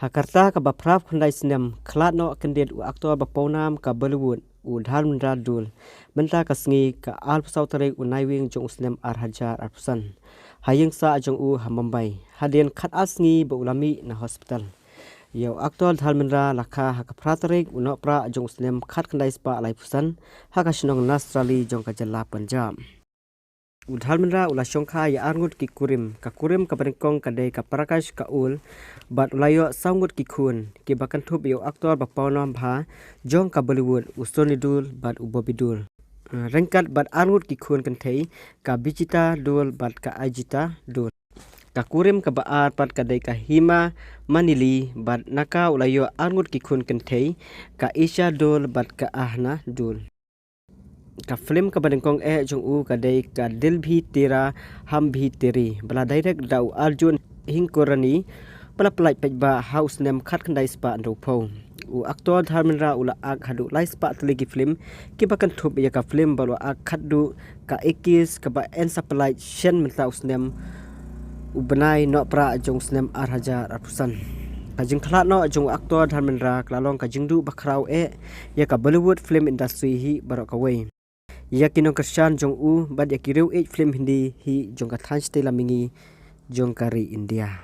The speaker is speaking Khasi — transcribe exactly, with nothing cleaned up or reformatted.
Ha ka rta kaba phra phew khyndai snem, khlad noh kyndit u actor ba pawnam ka Bollywood, u Dharmendra Dhul, mynta ka sngi ka arphew saw tarik u Naiwieng jong u snem ar hajar arphew san, ha ïing sah jong u ha Mumbai, hadien khatar sngi ba u la mih na hospital. Ïa u actor Dharmendra la kha ha ka phra tarik u Nohprah jong u snem khatkhyndai spah laiphew san, ha ka shnong Nasrali jong ka jylla Punjab. U Dharmendra u la shongkha ïa arngut ki kurim. Ka kurim kaba nyngkong ka dei ka Prakash Kaul, bad u la ïoh saw ngut ki khun, kiba kynthup ïa u actor ba pawnam bha jong ka Bollywood, u Sonny Deol bad u Bobby Deol. Eh, ryngkat bad arngut ki khun kynthei, ka Bijita Deol bad ka Ajita Deol. Ka kurim kaba ar pat ka dei ka Hema Malini, bad na ka u la ïoh arngut ki khun kynthei, ka Isha Deol bad ka Ahana Deol. Ka film kaba nyngkong eh jong u ka dei ka Dil Bhi Tera Hum Bhi Teri, ba la direct da u Arjun Hiranandani, ba la pyllait paidbah ha u snem khatkhyndai spah hynriewphew. U actor Dharmendra u la ak haduh lai spah tylli ki film, kiba kynthup ïa ka film ba u la ak khatduh, ka Ikiss, kaba yn sa pyllait shen mynta u snem, u bnai Nohprah jong u snem ar hajar arphew san. Ka jingkhlad noh jong u actor Dharmendra ka la long ka jingduh bakhraw eh ïa ka Bollywood film industry hi baroh kawei, ïa ki nongkyrshan jong u bad ïa ki riew ïeit film Hindi hi jong ka thaiñ shatei lam mihngi jong ka ri India.